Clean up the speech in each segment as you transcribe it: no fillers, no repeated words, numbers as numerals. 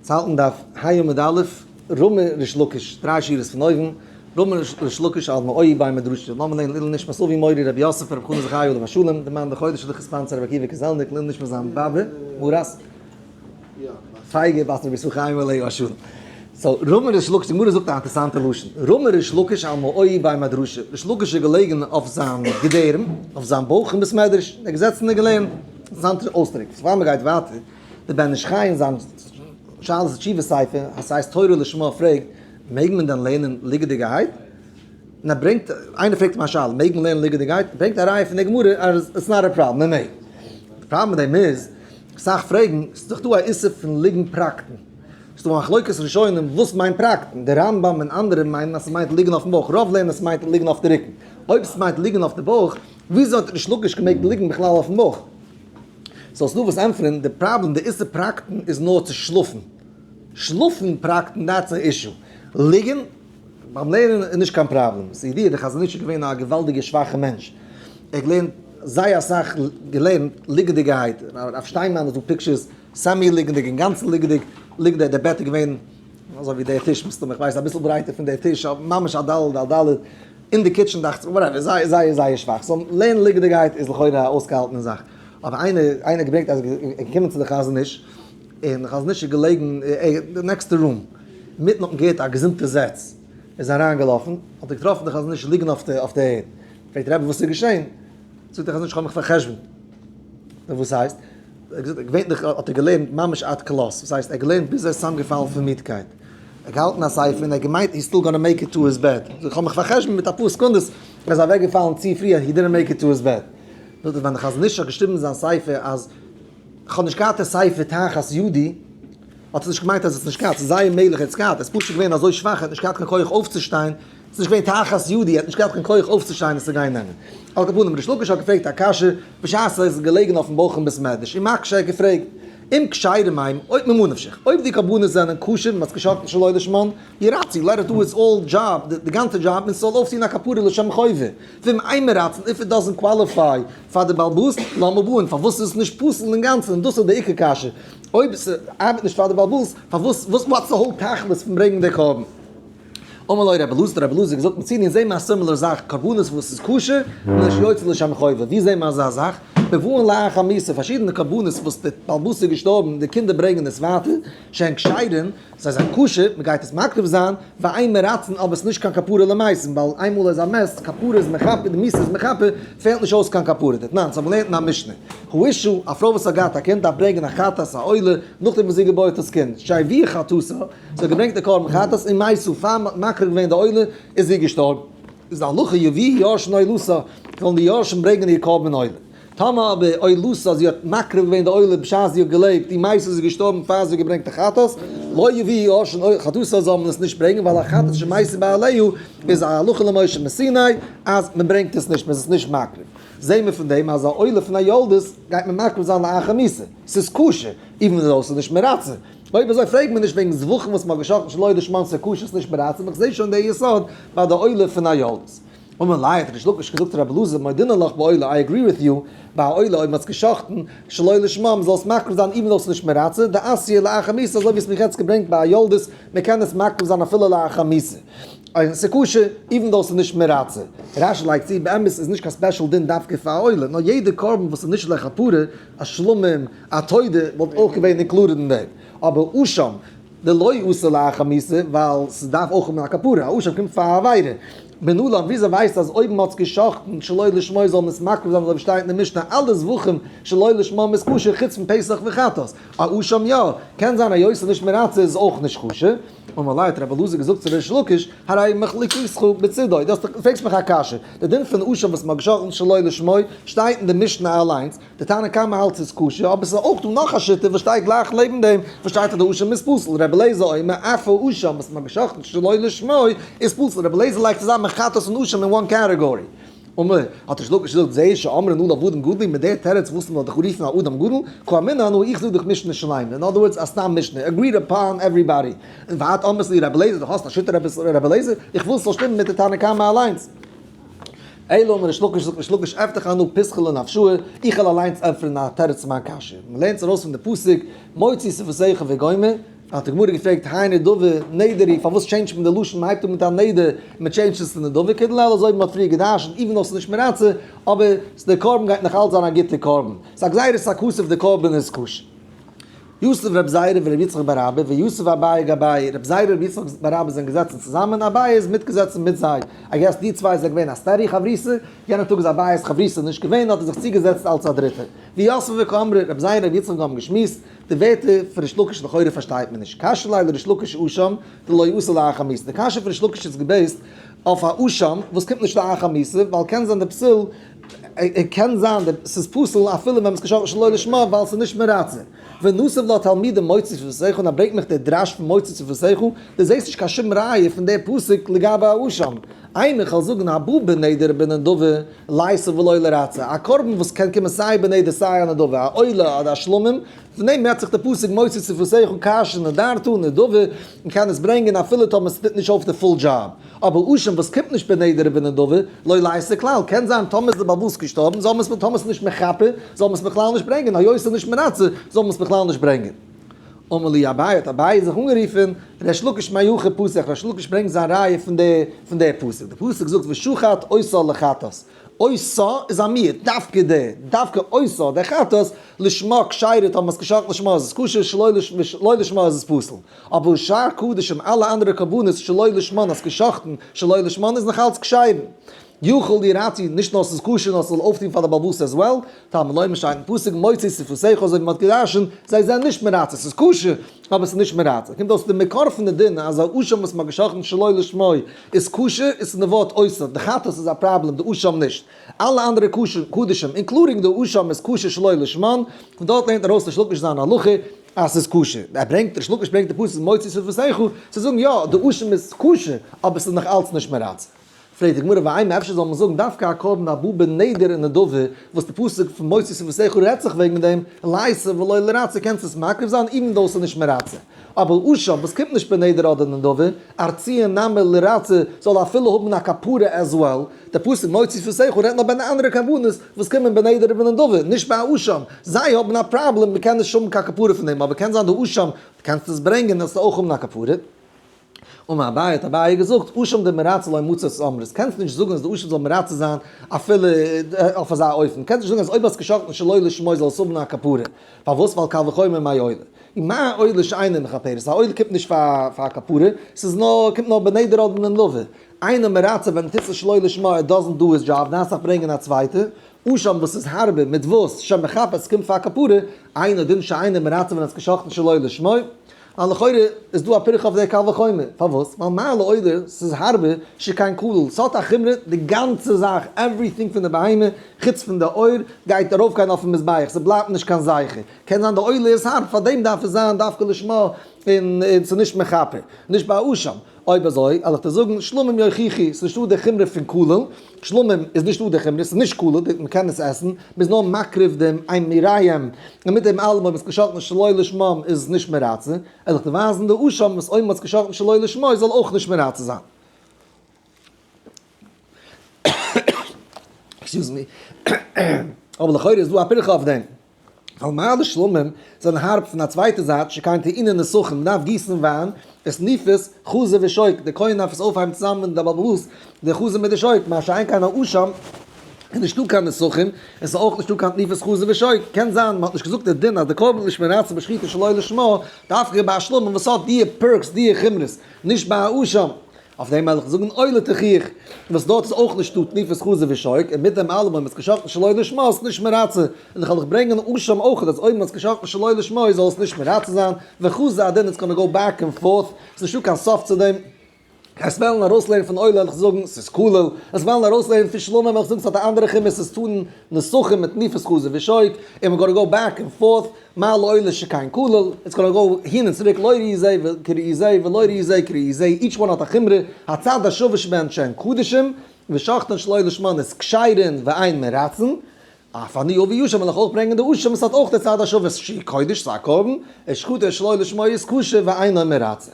צו האלטן דף ה' עמוד א', רמי ריש לקיש, דריי שורות פון אויבן, רמי ריש לקיש על מאוי' ביי מדרשו, לאמיר לערנען לעילוי נשמת אבי מורי רבי יוסף רבי חנן זכרי' עליו השלום, די מאן דחודש לכ' ספאנסער רבי עקיבא קעזעלניק, לעילוי נשמת זיין באבע, מרת פייגא בת רבי ישראל חיים עליו השלום. so רמי ריש לקיש, די גמרא זאגט א אינטערעסאנטע לשון, רמי ריש לקיש על מעוי ביי מדרשו, ריש לקיש איז געלעגן אויף זיין געדערעם, אויף זיין בויך אין בית מדרש, ער איז געזעצן און געלערנט, אינטערעסאנטער אויסדרוק, פאר מען גייט ווייטער, דער בן איש חי אין זיין שאלות ותשובות ספר, אז ס'הייסט תורה לשמה פרעגט, מעג מען דען לערנען ליגעדיגערהייט? און ער ברענגט, איינער פרעגט אים א שאלה, מעג מען לערנען ליגעדיגערהייט? ברענגט א ראיה פון די גמרא אז it's not a problem, מען מעג. די פראבלעם מיט דעם איז, אסאך פרעגן, ס'איז דאך דא א איסור פון ליגן פרקדן. ס'איז דא א מחלוקת ראשונים וואס מיינט פרקדן, דער רמב ם און אנדערע מיינען אז ס'מיינט ליגן אויפן בויך, רוב לערנען אז ס'מיינט ליגן אויף די רוקן. אויב ס'מיינט ליגן אויף די בויך, וויאזוי האט ריש לקיש געמעגט ליגן בכלל אויפן בויך? so ס'דא וואס ענטפערן, די פראבלעם, די איסור פרקדן איז נאר צו שלאפן. שלאפן פרקדן that's א issue. ליגן ביים לערנען איז נישט קיין פראבלעם. ס'איז ידוע די חזון איש איז געווען א געוואלדיגע שוואכע מענטש. ער האט געלערנט זייער אסאך געלערנט ליגעדיגערהייט. הרב שטיינמאן איז דא pictures semi ליגענדיג אינגאנצן ליגעדיג. ליגט די בעט איז געווען אזוי ווי די טיש מסתמא, איך ווייס אביסל ברייטער פון די טיש, אבער ממש א ד' על ד'. אין די kitchen דאכט זיך, whatever, זייער זייער זייער שוואך. so לערנען ליגעדיגערהייט איז לכאורה א אויסגעהאלטענע זאך. אבער איינער איינער האט געברענגט אז ער איז געקומען צו די חזון איש, און די חזון איש איז געלעגן אין די נעקסטע room, אינמיטן האט מען געהערט א געזונטע זעץ, ער איז אריינגעלאפן, האט ער געטראפן די חזון איש ליגן אויף די אויף די ערד, פרעגט רבי וואס איז געשען? זאגט די חזון איש איך האב מיך פאר'חשבונ'ט. וואס הייסט? ער האט געזאגט געווענליך האט ער געלערנט ממש עד כלות, וואס הייסט ער האט געלערנט ביז ער איז צוזאמגעפאלן פון מידקייט. ער האט געהאלטן א ספר און ער האט געמיינט he's still gonna make it to his bed. זאגט איך האב מיך פאר'חשבונ'ט מיט אפאר סעקונדעס, ער איז אוועקגעפאלן צו פרי, he didn't make it to his bed. זאגט ער ווען די חזון איש האט געשריבן זיין ספר אז כ'האב נישט געהאט די ספר תחת ידי, האט ער נישט געמיינט אז עס איז נישט געהאט, ס'איז זייער מעגליך ער האט עס געהאט, ער איז פשוט געווען אזוי שוואך ער האט נישט געהאט קיין כח אויפצושטיין, ס'איז נישט געווען תחת ידי, ער האט נישט געהאט קיין כח אויפצושטיין עס צו גיין נעמען. על כל פנים, ריש לקיש האט געפרעגט א קשיא, בשעת ער איז געלעגן אויפן בויך אין בית מדרש, ומקשה האט געפרעגט, אם כשרים הם, אויב ממה נפשך, אויב די קרבנות זענען כשר און מ'האט עס געשאכטן שלא לשמן, ירצו, let it do its all job, די גאנצע דזשאב, און ס'זאל אויפטון א כפרה לשם חובה. ואם אין מרצין, if it doesn't qualify פאר די בעל הבית, למה באין, פארוואס איז עס נישט פסול אינגאנצן, און דאס איז די עיקר קשיא, אויב ס'ארבעט נישט פאר די בעל הבית, פארוואס, וואס what's די whole תכלית פון ברענגען די קרבן? אמר לו רבי אלעזר, רבי אלעזר האט געזאגט, מצינו זעהן מיר א similar זאך, קרבנות וואס איז כשר, און נישט יוצא לשם חובה, ווי זעהן מיר אזא זאך? בבואן לאחר מיתה, פארשידענע קרבנות וואס די בעל הבית איז געשטארבן, די קינדער ברענגען עס ווייטער, שהן כשרין, זיי זענען כשר, מען גייט עס מקריב זיין, ואין מרצין אבער עס איז נישט קיין כפרה למתים, ווייל איינמאל ער איז א מת, כפרה איז מכפר, די מיתה איז מכפר, פעלט נישט אויס קיין כפרה. דתנן, ס'האט מען געלערנט אין א משנה. האשה, א פרוי וואס האט געהאט א קינד דארף ברענגען א חטאת א עולה, נאכדעם וואס זי געבוירט דאס קינד, שהביאה חטאתה, זי האט געברענגט די קרבן חטאת, ומתה, פאר מען האט מקריב געווען די עולה, איז זי געשטארבן. איז די הלכה יביאו יורשין עולתה, זאלן די יורשים ברענגען איר קרבן עולה. טאמער אבער עולתה, זי האט מקריב געווען די עולה בשעת זי האט געלעבט, ומתה איז געשטארבן פאר זי האט געברענגט די חטאת, לא יביאו יורשין חטאתה זאל מען עס נישט ברענגען ווייל א חטאת שמתו בעליה איז א הלכה למשה מסיני אז מען ברענגט עס נישט, מען איז עס נישט מקריב. זעהן מיר פון דעם אז א עולה פון א יולדת גייט מען מקריב זיין לאחר מיתה, ס'איז כשר, even though ס'איז נישט מרצה. אויב אזוי פרעג מיר נישט וועגן זבחים וואס מ'האט געשחט'ן שלא לשמן ס'איז כשר ס'איז נישט מרצה, איך זעה שוין די יסוד ביי די עולה פון א יולדת. אמר ליה האט ריש לקיש געזאגט צו רבי אלעזר מודינא לך בעולה I agree with you ביי א עולה אויב מ'האט עס געשחט'ן שלא לשמה מ'זאל עס מקריב זיין even though ס'איז נישט מרצה דאתיא לאחר מיתה אזוי ווי עס מיך יעצט געברענגט ביי א יולדת מ'קען עס מקריב זיין אפילו לאחר מיתה און ס'איז כשר even though ס'איז נישט מרצה. רשי לייגט צו באמת איז נישט קיין special דין דווקא פאר א עולה נאר יעדע קרבן וואס איז נישט לכפרה א שלמים א תודה וואלט אויך געווען included אין דעם אבער אשם דלא אתי לאחר מיתה, ווייל ס'דארף אויך האבן א כפרה, א אשם קומט פאר א עבירה. מנלן, וויאזוי ווייסטו אז אויב מ'האט עס גע'שחט'ן שלא לשמו זאל מען עס מקריב זיין אזוי ווי שטייט אין די משנה אלע זבחים שלא לשמם איז כשר חוץ פון פסח וחטאת, א אשם יא, קען זיין היות ס'איז נישט מרצה איז עס אויך נישט כשר. אמר ליה האט רבי אלעזר געזאגט צו ריש לקיש, הרי מחלוקתך בצידו, דו פרעגסט מיך א קשיא, די דין פון אשם וואס מ'האט גע'שחט'ן שלא לשמו שטייט אין די משנה אליינס, די תנא קמא האלט ס'איז כשר, אבער ס'איז אויך דא נאך א שיטה וואס שטייט גלייך לעבן דעם, וואס שטייט אז די אשם איז פסול, רבי אליעזר אומר אף האשם וואס מ'האט געשחט'ן שלא לשמו איז פסול, רבי אליעזר לייגט צוזאמען חטאת און אשם אין one category. אמר, האט ריש לקיש געזאגט, זה שאומרין עליו אדם גדול, מיט דער תירוץ וואס מ'זאל דיך רופן א אדם גדול, קאמינא אנא, איך זאג דיך משנה שלימה, in other words א סתם משנה, agreed upon everybody, און ואת אמרת לי רבי אליעזר, דו האסט א שיטה רבי אליעזר, איך וויל ס'זאל שטימען מיט די תנא קמא אליינס. אלא אמר ריש לקיש זאגט ריש לקיש אפתח אנא פיתחא לנפשאי, איך וועל אליינס ענטפערן א תירוץ צו מיין קשיא. מען לערנט עס ארויס פון די פסוק מוציא שפתיך וגומר. האט די גמרא געפרעגט, האי נדבה נדר הוא, פארוואס טשעינדזשט מען די לשון, מען הייבט אן מיט א נדר און מען טשעינדזשט עס צו נדבה, כדלהלן אזוי ווי מען האט פריער געדרשנט, even though ס'איז נישט מרצה, אבער די קרבן גייט נאך אלץ זיין א גוטע קרבן, ס'איז א גזירת הכתוב די קרבן איז כשר. יתיב רב זירא ורב יצחק בר אבא ויתיב אביי גבייהו, רב זירא און רב יצחק בר אבא זענען געזעצן צוזאמען, אביי איז מיטגעזעצן מיט זיי, I guess די צוויי זענען געווען א steady חברותא, יענע טאג איז אביי'ס חברותא נישט געווען האט ער זיך צוגעזעצט אלס א דריטער. ויתיבי וקאמרי, רב זירא און רב יצחק האבן געשמועסט, די ווערטער פון ריש לקיש לכאורה פארשטייט מען נישט, קשיא ליה לריש לקיש אשם דלא אתי לאחר מיתה, די קשיא פון ריש לקיש איז גע based אויף א אשם וואס קומט נישט לאחר מיתה, ווייל קען זיין די פסול, קען זיין די ס'איז פסול אפילו ווען מ'איז געשאכטן שלא לשמה ווייל ס'איז נישט מרצה. ונסיב לה תלמודא מוציא שפתותיך און ער ברענגט מיך די דרש פון מוציא שפתותיך, דו זעסט נישט קיין שום ראיה פון די פסוק לגבי א אשם. אימא איך וועל זאגן הבא בנדר ובנדבה ליתי ולא לירצה, א קרבן וואס קען קומען סיי בנדר סיי א נדבה, א עולה אדער א שלמים, פון דעם רעדט זיך די פסוק מוציא שפתותיך כאשר נדרת נדבה, מען קען עס ברענגען אפילו טאמער ס'טוט נישט אויף די full job. אבער אשם וואס קומט נישט בנדר ובנדבה, לא ליתי כלל, קען זיין טאמער איז די בעל הבית געשטארבן זאל מען עס טאמער ס'איז נישט מכפר זאל מען עס בכלל נישט ברענגען, היות ס'איז נישט מרצה זאל מען עס בכלל נישט ברענגען. אמר להו אביי, האט אביי זיך אנגערופן, ריש לקיש מהכא פתח, ריש לקיש ברענגט זיין ראיה פון די פון די פסוק, די פסוק זאגט ושחט אותה לחטאת, אותה איז א מיעוט, דווקא די, דווקא אותה, די חטאת, לשמה כשרה, טאמער ס'איז געשאכטן לשמה איז עס כשר, שלא לשמה איז עס פסול. אבער שאר קדשים, אלע אנדערע קרבנות שלא לשמן, אז געשאכטן שלא לשמן איז נאך אלץ כשר'ן. יכול ירצו, נישט נאר ס'איז כשר נאר ס'זאל אויפטון פאר די בעל הבית as well, תלמוד לומר שטייט אין פסוק מוציא שפתותיך אזוי ווי מ'האט געדרשנט, זיי זענען נישט מרצה, ס'איז כשר, אבער ס'איז נישט מרצה. קומט אויס די מקור פון די דין אז א אשם וואס מ'האט געשאכטן שלא לשמו איז כשר, איז פון די ווארט אותה, די חטאת איז א פראבלעם, די אשם נישט. אלע אנדערע קדשים, including די אשם איז כשר שלא לשמן, פון דארט לערנט ארויס ריש לקיש זיין הלכה אז ס'איז כשר. ער ברענגט, ריש לקיש ברענגט די פסוק מוציא שפתותיך צו זאגן יא, די אשם איז כשר, אבער ס'איז נאך אלץ נישט מרצה. פרעגט די גמרא ואימא אפשר זאל מען זאגן דווקא א קרבן הבא בנדר און נדבה וואס די פסוק פון מוציא שפתותיך רעדט זיך וועגן דעם, ליתי ולא לירצה קענסט עס מקריב זיין even though ס'איז נישט מרצה. אבער אשם וואס קומט נישט בנדר אדער נדבה, ארצויי נמי לירצה, זאל אפילו האבן א כפרה as well, די פסוק מוציא שפתותיך רעדט נאר ביי די אנדערע קרבנות וואס קומען בנדר ובנדבה, נישט ביי א אשם, זיי האבן א פראבלעם מ'קען נישט האבן קיין כפרה פון דעם, אבער קען זיין די אשם קענסט עס ברענגען וועסטו אויך האבן א כפרה. אמר אביי האט אביי געזאגט, אשם דמרצה לא מצית אמרת, קענסט נישט זאגן אז די אשם זאל מרצה זיין אפילו אויף אזא אופן, קענסט נישט זאגן אז אויב האסט געשחט'ן שלא לשמו זאל עס האבן א כפרה, פארוואס? ווייל קל וחומר מעולה. ומה עולה שאינה מכפרת, א עולה קומט נישט פאר א כפרה, ס'איז נאר, קומט נאר בנדר אדער בנדבה. אינו מרצה ווען טוט זיך שלא לשמה, it doesn't do his job, דארפסט דאך ברענגען א צווייטע. אשם וואס איז הארבער, מיט וואס, שמכפר, ס'קומט פאר א כפרה, אינו דין שאינו מרצה ווען עס געשחט'ן שלא לשמו. ווייל לכאורה איז דא א פירכא אויף די קל וחומר, פארוואס? ווייל מה לעולה, ס'איז הארבער, שכן כליל, ס'האט א חומרא, די גאנצע זאך, everything פון די בהמה, חוץ פון די עור, גייט ארויפגיין אויפן מזבח, ס'בלייבט נישט קיין זכר. קען זיין די עולה איז הארב, פארדעם דארף עס זיין דווקא לשמה און ס'איז נישט מכפר, נישט ביי אשם. אויב אזוי, על איך דיר זאגן, שלמים יוכיחו, ס'איז נישטא די חומרא פון כליל, שלמים איז נישטא די חומרא, ס'איז נישט כליל, מ'קען עס עסן, מ'איז נאר מקריב דעם אימורים, און מיט דעם אלעם אויב מ'איז געשאכטן שלא לשמם איז עס נישט מרצה, על איך דיר ווייזן די אשם וואס אויב מ'האט עס געשאכטן שלא לשמו זאל אויך נישט מרצה זיין. Excuse me. אבער לכאורה איז דא א פירכא אויף דעם. ווייל מה לשלמים זענען הארב פון א צווייטע זייט שכן טעונין נסכים, מ'דארף גיסן וויין, ותנופת חזה ושוק, די כהן דארף עס אויפהייבן צוזאמען מיט די בעל הבית, די חזה מיט די שוק, מה שאין כן האשם איז נישטא קיין נסכים, עס איז אויך נישטא קיין תנופת חזה ושוק, קען זיין מ'האט נישט געזאגט די דין אז די קרבן איז נישט מרצה בשחיטה שלא לשמה, דווקא ביי א שלמים וואס האט די perks די חומרות, נישט ביי א אשם. אויף דעם וועל איך זאגן עולה תוכיח, וואס דארט איז אויך נישטא תנופת חזה ושוק, און מיט דעם אלעם אויב מען איז געשאכטן שלא לשמה איז נישט מרצה, און איך וועל דיך ברענגען אשם אויך אז אויב מען איז געשאכטן שלא לשמה זאל עס נישט מרצה זיין, וחזר הדין it's gonna go back and forth, ס'איז נישטא קיין סוף צו דעם. עס וועלן ארויסלערנען פון עולה וועל איך זאגן ס'איז כליל, עס וועלן ארויסלערנען פון שלמים וועל איך זאגן ס'האט א אנדערע חומר ס'איז טעון נסכים מיט תנופת חזה ושוק, און we're gonna go back and forth, מה לעולה שכן כליל, it's gonna go הין און צוריק לא ראי זה כראי זה ולא ראי זה כראי זה, each one האט א חומרא, הצד השווה שבהן שהן קדשים, ושחטן שלא לשמן איז כשרין ואין מרצין, אף אני אביא אשם וועל איך אויך ברענגען די אשם וואס האט אויך די צד השווה שהיא קודש ס'איז א קרבן, ושחטו שלא לשמו איז כשר ואינו מרצה.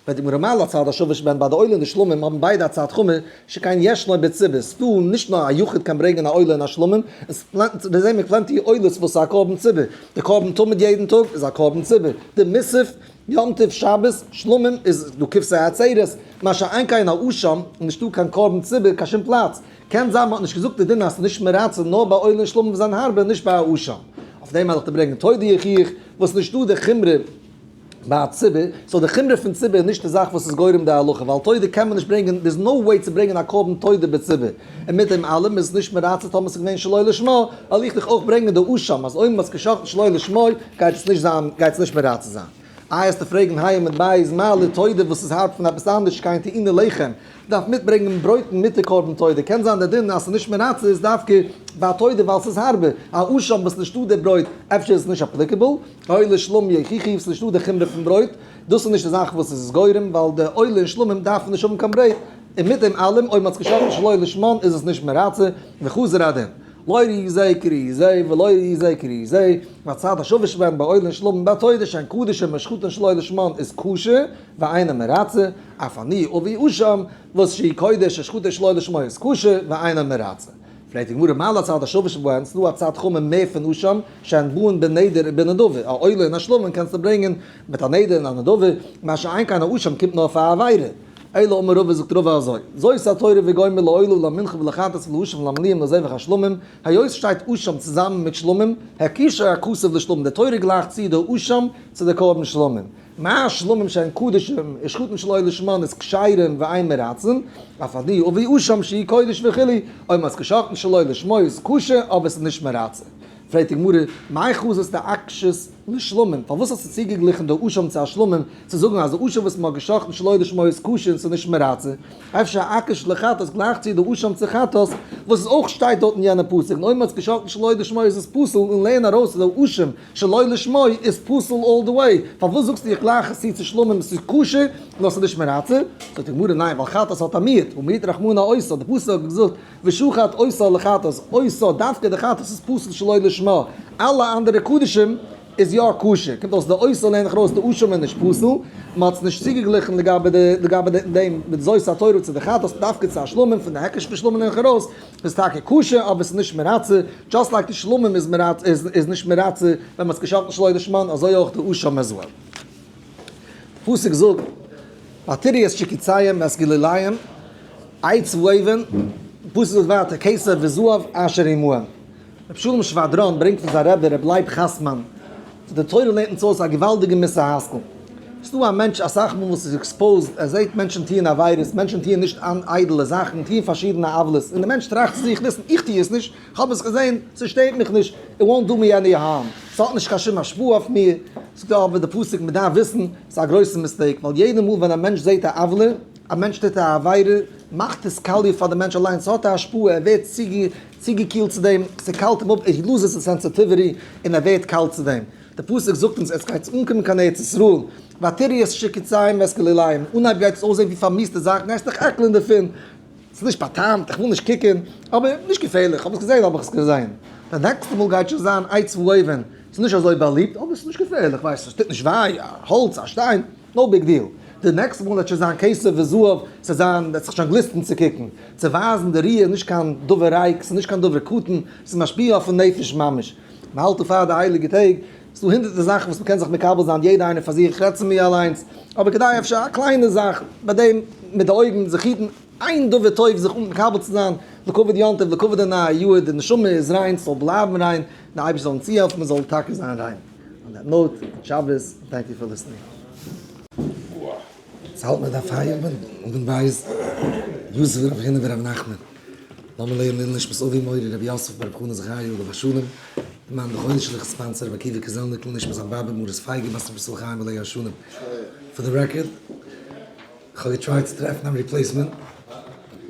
וועט די גמרא מה לצד השווה שבהן ביי די עולה און די שלמים האבן ביידע א צד חמור שכן ישנו בציבור, ס'דא נישט נאר א יחיד קען ברענגען א עולה און א שלמים, עס זעהן מיר plenty עולות וואס איז א קרבן ציבור, די קרבן תמיד יעדן טאג איז א קרבן ציבור, די מוסף, יום טוב, שבת, שלמים איז דא כבשי עצרת, מה שאין כן א אשם איז נישטא קיין קרבן ציבור קיין שום פלאץ, קען זיין מ'האט נישט געזאגט די דין אז ס'איז נישט מרצה נאר ביי עולה און שלמים וואס זענען הארבער נישט ביי א אשם, אויף דעם וועל איך דיר ברענגען תודה יוכיח וואס נישטא די חומרא. ביי א ציבור, so די חומרא פון ציבור איז נישט די זאך וואס איז גורם די הלכה, ווייל תודה קען מען נישט ברענגען, there is no way צו ברענגען א קרבן תודה בציבור, און מיט דעם אלעם איז עס נישט מרצה טאמער ס'איז געווען שלא לשמה, וועל איך דיך אויך ברענגען די אשם אז אויב מ'האט עס גע'שחט'ן שלא לשמה גייט עס נישט זיין גייט עס נישט מרצה זיין. איי וועסטו פרעגן ה' עמוד בית מה לתודה וואס איז הארב פון עפעס אנדערש קיין טעינה לחם, מ'דארף מיטברענגען ברויטן מיט די קרבן תודה, קען זיין די דין אז ס'איז נישט מרצה איז דווקא ביי תודה ווייל ס'איז הארבער, א אשם וואס נישטא די ברויט אפשר איז עס נישט applicable, עולה שלמים יוכיחו ס'איז נישטא די חומרא פון ברויט, דאס איז נישט די זאך וואס איז גורם, ווייל די עולה און שלמים דארפן נישט האבן קיין ברויט, און מיט דעם אלעם אויב מ'האט עס געשאכטן שלא לשמן איז עס נישט מרצה, וחזר הדין. לא ראי זה כראי זה ולא ראי זה כראי זה, והצד השווה שבהן בעולה און שלמים בתודה שהן קדשים ושחוטן שלא לשמן איז כשר ואינו מרצה, אף אני אביא אשם וואס שהיא קודש ושחוטו שלא לשמו איז כשר ואינו מרצה. פרעגט די גמרא מה לצד השווה שבהן, ס'דא א צד חמור מער פון אשם, שהן באין בנדר ובנדבה, א עולה און א שלמים קענסטו ברענגען מיט א נדר און א נדבה, מה שאין כן א אשם קומט נאר פאר א עבירה. אלא אמר רבא זאגט רבא אזוי, זאת התורה וגומר לעולה ולמנחה ולחטאת ולאשם ולמילואים ולזבח השלמים, היות שטייט אשם צוזאמען מיט שלמים, הקישו הכתוב לשלמים, די תורה גלייכט צו די אשם צו די קרבן שלמים. מה שלמים שהן קדשים ושחוטין שלא לשמן איז כשרים ואין מרצין, אף אני אביא אשם שהוא קודש וכו', אויב מ'האט עס געשחט'ן שלא לשמו איז כשר אבער עס איז נישט מרצה. פרעגט די גמרא, מאי חזית דאקשת לשלמים, פארוואס האסטו צוגעגליכן די אשם צו א שלמים, צו זאגן אז די אשם וואס מ'האט געשחט'ן שלא לשמו איז כשר און ס'איז נישט מרצה, אפשר אקש לחטאת גלייכט צו די אשם צו חטאת, וואס איז אויך שטייט דארט אין יענע פסוק, און אויב מ'האט עס געשחט'ן שלא לשמו איז עס פסול, און לערן ארויס אז די אשם שלא לשמו איז פסול all the way, פארוואס זאגסטו איך גלייך עס צו צו שלמים עס איז כשר נאר ס'איז נישט מרצה? זאגט די גמרא ניין ווייל חטאת האט א מיעוט, ומיעט רחמנא אותה, די פסוק האט געזאגט ושחט אותה לחטאת, אותה דווקא די חטאת איז פסול שלא לשמה, אלע אנדערע קדשים איז יא כשר, קומט אויס די אותה לערן איך ארויס די אשם איז נישט פסול, מען האט עס נישט צוגעגליכן לגבי די לגבי דעם מיט זאת התורה צו די חטאת דווקא צו א שלמים, פון די היקש פון שלמים לערן איך ארויס ס'איז טאקע כשר אבער ס'איז נישט מרצה, just like די שלמים איז מרצה איז נישט מרצה ווען מ'האט עס געשאכטן שלא לשמן אזוי אויך די אשם as well. די פסוק זאגט ותראו את שקוציהם ואת גלוליהם עץ ואבן, די פסוק זאגט ווייטער כסף וזהב אשר עמהם. רבי שלום שוואדראן ברענגט פון זיין רבי רבי לייב חסמן אז די תורה לערנט אונז אויס א געוואלדיגע מוסר השכל. ס'איז דא א מענטש אסאך מאל וואס איז exposed, ער זעט מענטשן טוען עבירות, מענטשן טוען נישט איידעלע זאכן, טוען פארשידענע עוולות, און דער מענטש טראכט צו זיך, listen, איך טו עס נישט, איך האב עס געזען, ס'שטערט מיך נישט, it won't do me any harm, ס'האט נישט קיין שום השפעה אויף מיר. זאגט ער אבער די פסוק, מ'דארף וויסן, ס'איז א גרויסע mistake, ווייל יעדע מאל ווען א מענטש זעט א עוולה, א מענטש טוט א עבירה, מאכט עס קאליע פאר די מענטש אליין, ס'האט א השפעה, ער ווערט צוגעקילט צו דעם, ס'קאלט אים אפ, he loses his sensitivity, און ער ווערט קאלט צו דעם. די פסוק זאגט אונז עס גייט אנקומען קיין ארץ ישראל, ותראו את שקוציהם ואת גלוליהם, אנהייב גייט עס אויסזען ווי פארמיסטע זאכן, גייסט דיך עקלען דערפון, ס'איז נישט בא'טעמ'ט, איך וויל נישט קוקן, אבער נישט געפערליך, כ'האב עס געזען האב איך עס געזען. די נעקסטע מאל גייט שוין זיין עץ ואבן, ס'איז נישט אזוי באליבט, אבער ס'איז נישט געפערליך, ווייסט, עס טוט נישט וויי, א האלץ, א שטיין, no big deal. די נעקסטע מאל וועט שוין זיין כסף וזהב, ס'וועט זיין, וועט זיך שוין גליסטן צו קוקן. צו ווייזן די ראיה איז נישט קיין דבר ריק, ס'איז נישט קיין דבר קטן, ס'איז משפיע אויפן נפש ממש. מען האלט דא פאר די הייליגע טעג, ס'איז דא הונדערטער זאכן וואס מען קען זיך מקבל זיין יעדע איינער פאר זיך, איך רעד צו מיר אליינס, אבער כדאי אפשר א קליינע זאך, ביי דעם מיט די אויגן זיך היטן, איין דבר טוב זיך מקבל צו זיין, לכבוד יום טוב, לכבוד די נייע יאר, די נשמה איז ריין, ס'זאל בלייבן ריין, די אייבערשטער זאל אונז צוהעלפן מען זאל טאקע זיין ריין. On that note, גוט שבת, thank you for listening. ס'האלט מיר דף ה' עמוד בית, יתיב רב הונא ורב נחמן. לאמיר לערנען לעילוי נשמת אבי מורי רבי יוסף ברב חנא זכריה עליו השלום, די מאן דחודש'ליכע sponsor רבי עקיבא קעזעלניק לעילוי נשמת זיין באבע מרת פייגא בת רבי ישראל חיים עליה השלום. For the record, כ'האב געטרייט צו טרעפן א replacement,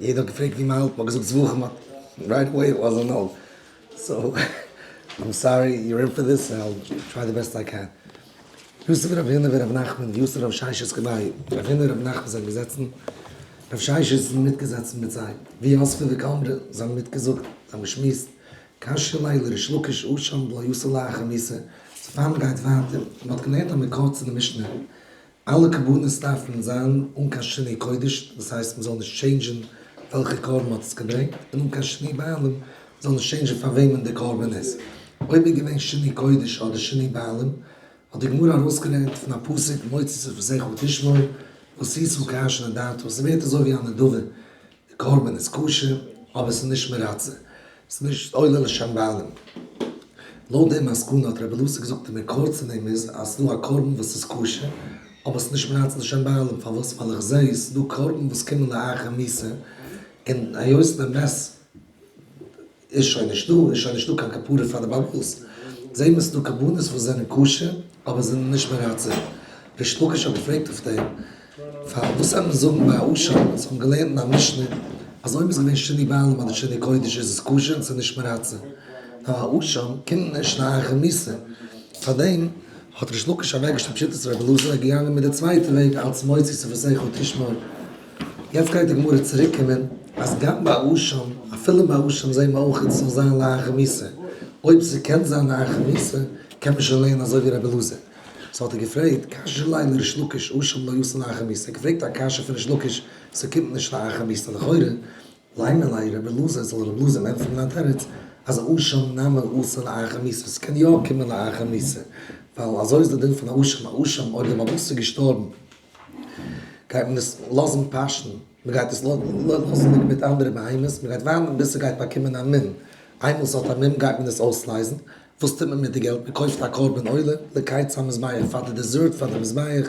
יעדער האט געפרעגט ווי מ'האלט, מ'האט געזאגט זבחים, right away it was a no. So, I'm sorry you're in for this, I'll try the best I can. יתיב רב הונא ורב נחמן ויתיב רב ששת גבייהו, רב הונא און רב נחמן זענען געזעצן, רב ששת איז מיטגעזעצן מיט זיי, ויתבי וקאמרי, זיי האבן מיטגעזאגט, זיי האבן געשמועסט, קשיא ליה לריש לקיש אשם דלא אתי לאחר מיתה, so פאר מען גייט ווייטער, מען האט געלערנט א מקור צו די משנה. אלע קרבנות דארפן זיין אן קיין שינוי קודש, דאס הייסט מ'זאל נישט change ן וועלכע קרבן מ'האט עס געברענגט, און אן קיין שינוי בעלים, מ'זאל נישט change ן פאר וועמען די קרבן איז. אויב איז געווען שינוי קודש אדער שינוי בעלים, האט די גמרא ארויסגעלערנט פון א פסוק מוציא שפתיך תשמור, ועשית כאשר נדבת, ס'ווערט אזוי ווי א נדבה, די קרבן איז כשר, אבער ס'איז נישט מרצה, ס'איז נישט עולה לשם בעלים. לויט די מסקנא האט רבי אלעזר געזאגט די מקור צו דעם איז אז ס'איז דא א קרבן וואס איז כשר, אבער ס'איז נישט מרצה לשם בעלים, פארוואס? ווייל איך זעה ס'איז דא קרבן וואס קומען לאחר מיתה, און היות די מת איז שוין נישטא, איז שוין נישטא קיין כפרה פאר די בעל הבית. זעהן מיר ס'דא קרבנות וואס זענען כשר אבער זענען נישט מרצה. ריש לקיש האט געפרעגט אויף דעם, פארוואס זאל מען זאגן ביי א אשם, אונז האבן געלערנט אין א משנה אז אויב איז געווען שינוי בעלים אדער שינוי קודש איז עס כשר און ס'איז נישט מרצה. נאר א אשם קומט נישט לאחר מיתה. פארדעם האט ריש לקיש אוועקגעשטופט שיטת רבי אלעזר און געגאנגען מיט די צווייטע וועג אלץ מוציא שפתיך תשמור. יעצט גייט די גמרא צוריק קומען אז גם ביי אשם, אפילו ביי אשם זעהן מיר אויך ס'זאל זיין לאחר מיתה, אויב ס'קען זיין לאחר מיתה קען מען שוין לערנען אזוי ווי רבי אלעזר. so האט ער געפרעגט, קשיא ליה לריש לקיש אשם לא אתי לאחר מיתה, ער האט געפרעגט א קשיא פון ריש לקיש ס'קומט נישט לאחר מיתה לכאורה, לימא ליה רבי אלעזר זאל רבי אלעזר אים ענטפערן א תירוץ אז אשם נמי אתי לאחר מיתה, ס'קען יא קומען לאחר מיתה, ווייל אזוי איז די דין פון א אשם, א אשם אויב די בעל הבית איז געשטארבן גייט מען עס לאזן פאשן, מען גייט עס לאזן ליגן מיט אנדערע בהמות, מען גייט ווארטן ביז ס'גייט באקומען א מום, איינמאל ס'האט א מום גייט מען עס אויסלייזן, וואס טוט מען מיט די געלט? מען קויפט א קרבן עולה לקיץ המזבח פאר די dessert פאר די מזבח,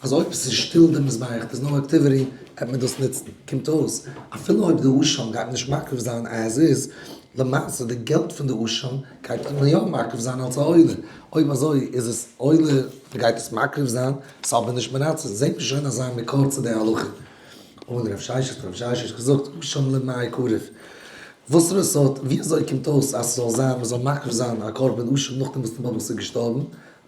אז אויב ס'איז שטיל די מזבח, there's no activity, וועט מען דאס נוצן, קומט אויס אפילו אויב די אשם גייט מען נישט מקריב זיין as is, למעשה די געלט פון די אשם גייט מען יא מקריב זיין אלס א עולה, אויב אזוי איז עס עולה, מען גייט עס מקריב זיין, ס'איז אבער נישט מרצה, זעהט מען שוין אזא מקור צו די הלכה. אמר רב ששת, האט רב ששת געזאגט, אשם למאי קרב. וואסערע סארט, ווי אזוי קומט אויס אז ס'זאל זיין, מ'זאל מקריב זיין א קרבן אשם נאכדעם וואס די בעל הבית איז געשטארבן,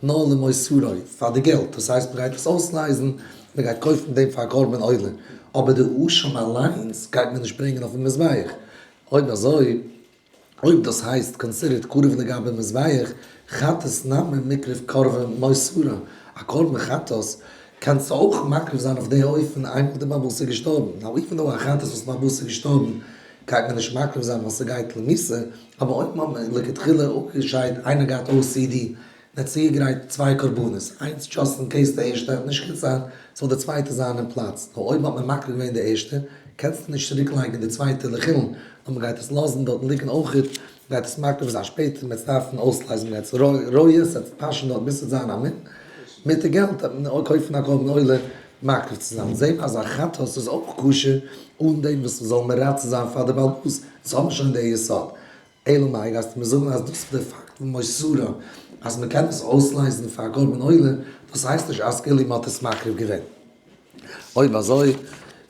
נאר למותרו, פאר די געלט, דאס הייסט מ'גייט עס אויסלייזן, מ'גייט קויפן דעם פאר א קרבן עולה, אבער די אשם אליינס גייט מען נישט ברענגען אויפן מזבח. אויב אזוי. אויב דאס הייסט considered קרב לגבי מזבח, חטאת נמי מיקרב קרבה מותרה, א קרבן חטאת קענסטו אויך מקריב זיין אויף די אופן איינמאל די בעל הבית איז געשטארבן, now even though א חטאת וואס בעל הבית איז געשטארבן גייט מען נישט מקריב זיין ווייל ס'גייט למיתה, אבער אויב מ'האט לכתחילה אפגעשיידט איינער געהאט OCD און האט צוגעגרייט צוויי קרבנות, איינס just in case די ערשטע האט נישט גוט זיין, זאל די צווייטע זיין אין פלאץ, נאר אויב האט מען מקריב געווען די ערשטע, קענסטו נישט צוריק לייגן די צווייטע לחולין, נאר מען גייט עס לאזן דארטן ליגן אויכעט, מען גייט עס מקריב זיין שפעטער, מען וועט עס דארפן אויסלייזן, מען גייט עס רועה, עס וועט פאשען דארט ביז עס וועט זיין א מום, מיט די געלט וועט מען קויפן א קרבן עולה מקריב צו זיין, זעהן אז א חטאת איז אויך כשר אן דעם וואס מען זאל מרצה זיין פאר די בעל הבית, אונז האבן שוין די יסוד. אלא מאי גייסטו מיר זאגן אז דאס איז די פאקט פון מותרה אז מען קען עס אויסלייזן פאר א קרבן עולה, דאס הייסט נישט אז כאילו מען האט עס מקריב געווען. אויב אזוי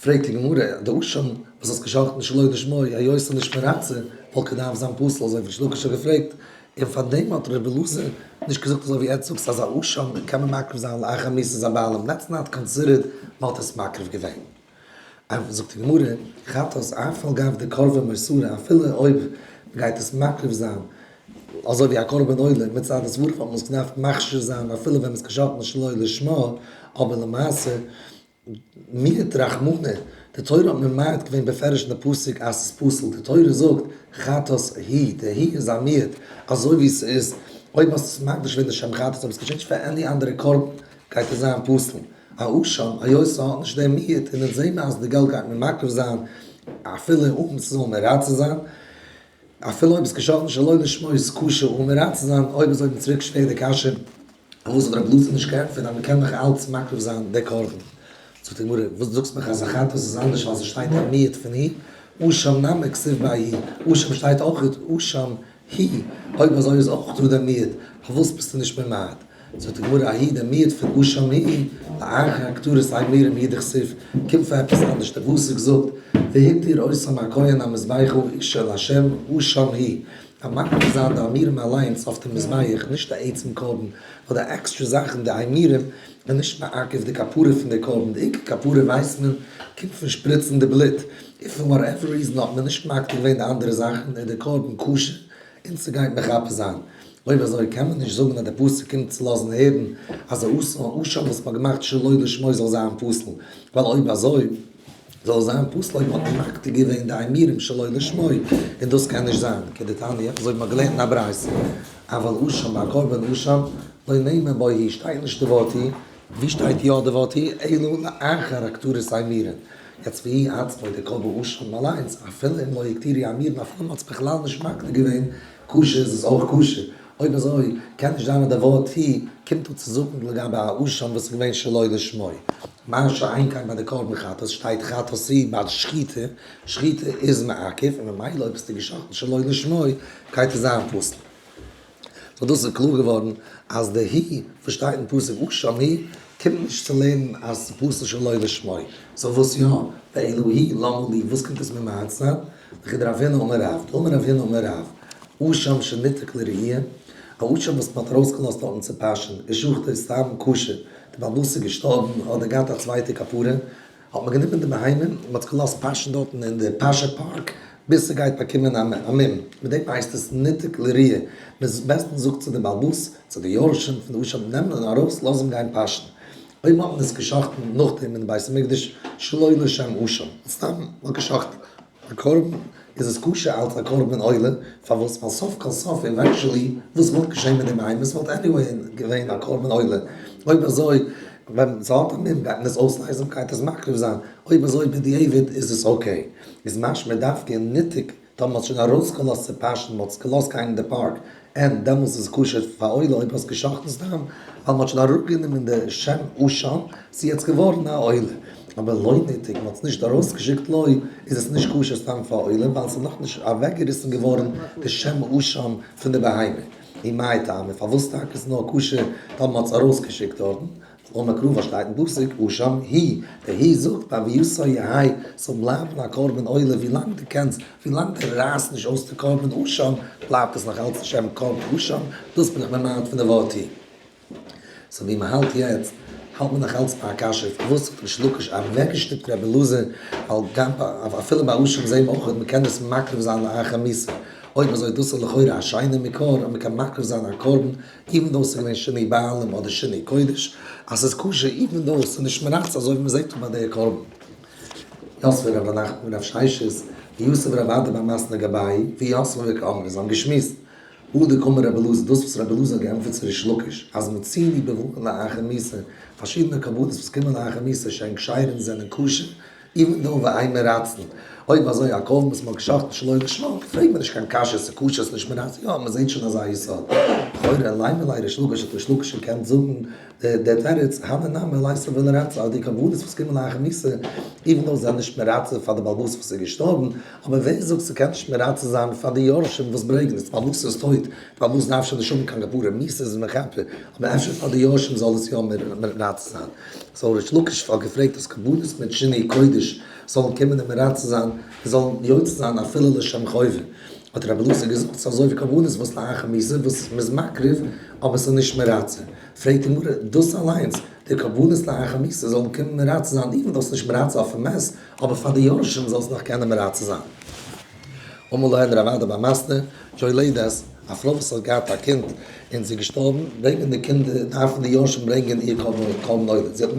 פרעגט די גמרא, די אשם וואס האסט געשחט'ן שלא לשמו היות ס'איז נישט מרצה וואלט געדארפט זיין פסול אזוי ווי ריש לקיש האט געפרעגט, און פארדעם האט ר' אלעזר נישט געזאגט אזוי ווי עטץ זאגסט אז א אשם קען מען מקריב זיין לאחר מיתת הבעלים, that's not considered מען האט עס מקריב געווען. זאגט די גמרא, חטאת אף על גב דקרבה מותרה, אפילו אויב מ'גייט עס מקריב זיין אזוי ווי א קרבן עולה, מצד הסברה וואלט מען עס געדארפט מכשיר זיין אפילו ווען מ'איז געשאכטן שלא לשמה, אבער למעשה מיעט רחמנא, די תורה האט ממעט געווען בפירוש אין די פסוק אז ס'איז פסול, די תורה זאגט חטאת היא, די היא איז א מיעוט, אזוי ווי ס'איז אויב האסט עס מקדיש געווען לשם חטאת אויב עס געשעט נישט פאר any אנדערע קרבן גייט עס זיין פסול. א אשם, היות ס'האט נישט דעם מיעוט, און אונז זעהן מיר אז די געלט גייט מען מקריב זיין אפילו אן ס'זאל מרצה זיין, אפילו אויב עס געשאכטן שלא לשמו איז כשר אן מרצה זיין, אויב אזוי איז צוריק שווער די קשיא, פארוואס האט רבי אלעזר נישט געענטפערט אז מ'קען נאך אלץ מקריב זיין די קרבן? זאגט די גמרא, וואס זאגסט מיך אז א חטאת איז אנדערש ווייל ס'שטייט א מיעוט פון היא, אשם נמי כתיב ביה היא, אשם שטייט אויך אשם היא, אויב אזוי איז אויך דא דער מיעוט, פארוואס ביסטו נישט ממעט? זאגט די גמרא ההיא דער מיעוט פון אשם היא, לאחר הקטרת אימורים הוא דכתיב, קומט פאר עפעס אנדערש, דער פסוק זאגט, והקטיר אותם הכהן המזבחה אשה לה' אשם היא, אז מקריב זיין די אימורים אליינס אויף די מזבח, נישט די עצם קרבן, נאר די עקסטרע זאכן די אימורים, איז נישט מעכב די כפרה פון די קרבן, די עיקר כפרה ווייסט מען קומט פון שפריצן די בלוט, if for whatever reason האט מען נישט מקטיר געווען די אנדערע זאכן איז די קרבן כשר און ס'גייט מכפר זיין. אויב אזוי קען מען נישט זאגן אז דער פסוק קומט צו לאזן הערן אז א אשם וואס מ'האט געמאכט שלא לשמו זאל זיין פסול, ווייל אויב אזוי זאל עס זיין פסול אויב מ'האט מקטיר געווען די אימורים שלא לשמו, און דאס קען נישט זיין, כדתניא, אזוי ווי מ'האט געלערנט אין א ברייתא, אבל אשם ביי א קרבן אשם לא נאמר בו הוא, שטייט נישט די ווארט הוא, ווי שטייט יא די ווארט הוא? אלא לאחר הקטרת האימורין. יעצט והוא עצמו די קרבן אשם אליינס, אפילו אם לא הקטירו האימורין אפילו מ'האט עס בכלל נישט מקטיר געווען, כשר איז עס אויך כשר. אויב אזוי קען נישט זיין אז די ווארט הוא קומט דא צו זאגן לגבי א אשם וואס איז געווען שלא לשמו. מה שאין כן ביי די קרבן חטאת שטייט חטאת הוא ביי שחיטה, שחיטה איז מעכב און ממילא אויב האסטו געשחט'ן שלא לשמו גייט עס זיין פסול. so דאס איז קלאר געווארן אז די הוא וואס שטייט אין פסוק אשם הוא קומט נישט צו לערנען אז ס'איז פסול שלא לשמו. so וואס יא? ואלא הוא למה לי וואס קומט עס ממעט זיין? וכדרב הונא אמר רב, דאמר רב הונא אמר רב, אשם שניתק לרעיה, א אשם וואס מ'האט ארויסגעלאזט דארטן צו פאשען, ושחטו סתם כשר, די בעל הבית איז געשטארבן אדער געהאט א צווייטע כפרה, האט מען גענומען די בהמה און מ'האט עס געלאזט פאשען דארטן אין די פאשע פארק ביז ס'גייט באקומען א מום, מיט דעם הייסט עס ניתק לרעיה, בית דין זאגט צו די בעל הבית, צו די יורשים פון די אשם, נעם אים ארויס לאז אים גיין פאשען. אויב האט מען עס געשחט'ן נאכדעם אין בית המקדש שלא לשם אשם, סתם מ'האט געשחט'ן א קרבן, איז עס כשר אלץ א קרבן עולה, פארוואס? ווייל סוף כל סוף eventually וואס וואלט געשען מיט די בהמה? ס'וואלט anyway געווען א קרבן עולה, אויב אזוי ווען ס'האט א מום גייט מען עס אויסלייזן מ'גייט עס מקריב זיין, אויב אזוי בדיעבד איז עס okay, איז משמע דווקא ניתק טאמער מ'האט שוין ארויסגעלאזט צו פאשען, מ'האט עס געלאזט גיין אין די פארק, און דעמאלס איז עס כשר פאר עולה אויב האסט גע'שחט'ן סתם, ווייל מ'האט שוין אראפגענומען די שם אשם, ס'איז יעצט געווארן א עולה. אבער לא ניתק, מ'האט עס נישט ארויסגעשיקט לא, איז עס נישט כשר סתם פאר עולה, ווייל ס'איז נאכנישט אוועקגעריסן געווארן די שם אשם פון די בהמה. ומאי טעמא, פארוואס טאקע איז נאר כשר טאמער מ'האט עס ארויסגעשיקט דארטן? אמר קרא וואס שטייט אין פסוק אשם הוא, דער הוא זאגט בהוייתו יהא ס'זאל בלייבן א קרבן עולה ווי לאנג דו קענסט, ווי לאנג דו רייסט נישט אויס די קרבן אשם בלייבט עס נאך אלץ שם קרבן אשם, דאס בין איך ממעט פון די ווארט הוא. so ווי מ'האלט יעצט האלט מען נאך אלץ ביי א קשיא פארוואס האט ריש לקיש אוועקגעשטופט רבי אלעזר ווייל גם אפילו ביי אשם זעהן מיר אויך מ'קען עס מקריב זיין לאחר מיתה, אויב אזוי דאס איז לכאורה א שיינע מקור אז מ'קען מקריב זיין א קרבן even though ס'איז געווען שינוי בעלים אדער שינוי קודש, אז ס'איז כשר even though ס'איז נישט מרצה אזוי ווי מ'זעט דא ביי די קרבן. יתיב רב נחמן ורב ששת ויתיב רב אדא בר מתנא גבייהו ויתבי וקאמרי זיי האבן געשמועסט הא דקאמר רבי אלעזר דאס וואס רבי אלעזר האט געענטפערט צו ריש לקיש אז מצינו בבואן לאחר מיתה פארשידענע קרבנות וואס קומען לאחר מיתה שהן כשרין זענען כשר even though ואין מרצין, אויב אזוי א קרבן וואס מ'האט געשחט'ן שלא לשמה, פרעג מיר נישט קיין קשיות ס'איז כשר ס'איז נישט מרצה, יא מ'זעהט שוין אזא יסוד. לכאורה לימא ליה ריש לקיש האט ריש לקיש געקענט זאגן די תירוץ, הני נמי ליתו ולרצו אז די קרבנות וואס קומען לאחר מיתה, even though זענען נישט מרצה פאר די בעל הבית וואס איז געשטארבן, אבער ווער זאגט ס'קען נישט מרצה זיין פאר די יורשים וואס ברענגן עס, די בעל הבית איז טויט, די בעל הבית דארף שוין נישט האבן קיין כפרה, מיתה איז מכפר, אבער אפשר פאר די יורשים זאל עס יא מרצה זיין. so ריש לקיש האט געפרעגט אז קרבנות מיט שינוי קודש זאלן קומען און מרצה זיין און זאלן יוצא זיין אפילו לשם חובה, האט רבי אלעזר געזאגט ס'איז אזוי ווי קרבנות וואס לאחר מיתה וואס מ'איז מקריב אבער ס'איז נישט מרצה, פרעגט די גמרא דאס אליינס די קרבנות לאחר מיתה זאלן קומען מרצה זיין even though ס'איז נישט מרצה אויפן מת אבער פאר די יורשים זאל עס נאך קענען מרצה זיין. אמר להן רב אדא בר מתנא, יולדת, א פרוי וואס האט געהאט א קינד און זי איז געשטארבן, ברענגען די קינדער, דארפן די יורשים ברענגען איר קרבן עולה, זי האט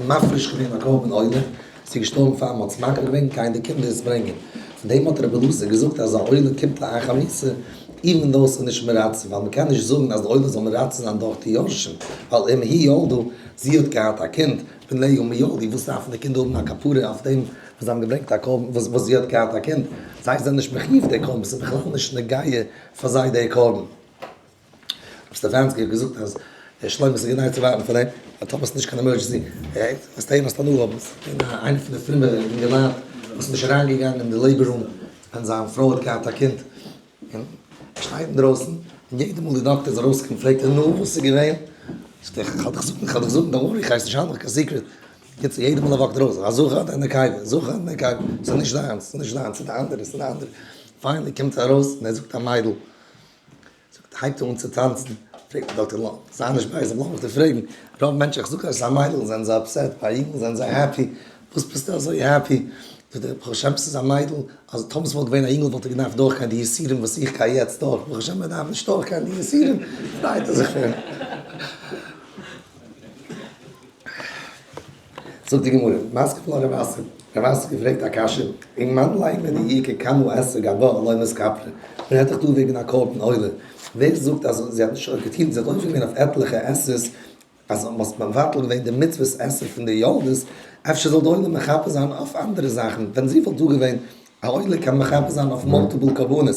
מפריש געווען א קרבן עולה, זי איז געשטארבן פאר מען האט עס מקריב געווען, גייען די קינדער עס ברענגען. פון דעם האט רבי אלעזר געזאגט אז א עולה קומט לאחר מיתה, even though עס איז נישט מרצה, ווייל מען קען נישט זאגן אז די עולה זאל מרצה זיין דורך די יורשים, ווייל אם היא ילדה, זי האט געהאט א קינד, בניה מי ילדו, וואס דארפן די קינדער האבן א כפרה אויף דעם וואס זיי האבן געברענגט א קרבן וואס זי האט געהאט א קינד, זיי זענען נישט מחיוב די קרבן, ס'איז בכלל נישט נוגע פאר זיי די קרבן. רב סטעפאנסקי האט געזאגט אז שלמה ס'איז כדאי צו ווארטן פאר דעם, ווייל טאמער ס'איז נישט קיין emergency, וועסטו הערן וואס הנאה האבן, ס'איז געווען איינער פון די פרומע אינגעלייט וואס איז נישט אריינגעגאנגען אין די labor room ווען זיין פרוי האט געהאט א קינד, און ער שטייט אינדרויסן, און יעדע מאל די דאקטער איז ארויסגעקומען פרעגט ער נו וואס איז געווען? זאגט ער כ'וועל דיך זאגן, כ'וועל דיך זאגן, don't worry, כ'הייס נישט האלטן קיין secret. קיצור יעדע מאל ער walk ט ארויס, א זכר אדער א נקבה, זכר אדער נקבה, ס'איז נישט דיינס, ס'איז נישט דיינס, ס'איז די אנדערע, ס'איז די אנדערע. finally קומט ער ארויס און ער זאגט א מיידל, זאגט, הייבט ער אן צו טאנצן, פרעגט דער דאקטער, זיי נישט בייז, אבער לאמיך דיר פרעגן, רוב מענטשן, איך זאג אז עס איז א מיידל זענען זיי upset, ביי א יונגל זענען זיי happy, וואס ביסטו אזוי happy? זאגט ער, ברוך השם ס'איז א מיידל, אז טאמער ס'וואלט געווען א יונגל וואלט ער געדארפט דורכגיין די יסורים וואס איך גיי יעצט דורך, ברוך השם ער דארף נישט דורכגיין די יסורים, פרייט ער זיך פון. זאגט די גמרא, מתקיף לה רב אסי, רב אסי האט געפרעגט א קשיא, ומאן לימא דאי איכא כמה עשה גבה לא מתכפרא, מען רעדט דאך דא וועגן א קרבן עולה, ווער זאגט אז זי האט נישט געטון, זי האט עובר געווען אויף עטליכע עשה'ס, אז האסט מבטל געווען די מצוות עשה פון די יולדות, אפשר זאל די עולה מכפר זיין אויף אנדערע זאכן, ווען זי וואלט דא געווען, א עולה קען מכפר זיין אויף multiple קרבנות,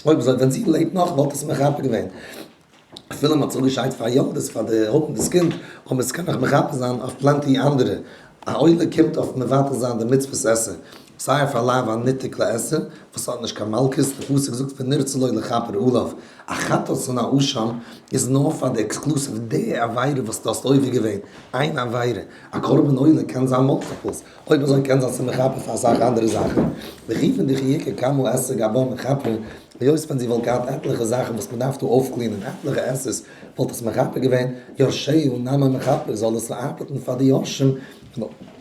אויב אזוי ווען זי לעבט נאך וואלט עס מכפר געווען, אפילו מען האט זיך אפגעשיידט פאר יולדות פאר די האבן דאס קינד, אבער עס קען נאך מכפר זיין אויף plenty אנדערע, א עולה קומט אויף מבטל זיין די מצוות עשה, סיי אויף א לאו הניתק לעשה, וואס האט נישט קיין מלקות, די פסוק זאגט ונרצה לו לכפר עליו, א חטאת און א אשם איז נאר פאר די exclusive די עבירה וואס דו האסט עובר געווען, איין עבירה, א קרבן עולה קען זיין multiples, אויב אזוי קען זיין ס'איז מכפר פאר אסאך אנדערע זאכן, וכיוון דכי איכא כמה עשה גבה מכפר, היות ווען זי וואלט געהאט עטליכע זאכן וואס מ'דארף דא אויפ clean ען, עטליכע עשה'ס, וואלט עס מכפר געווען, יורשיה נמי מכפר, זאל עס ארבעטן פאר די יורשים,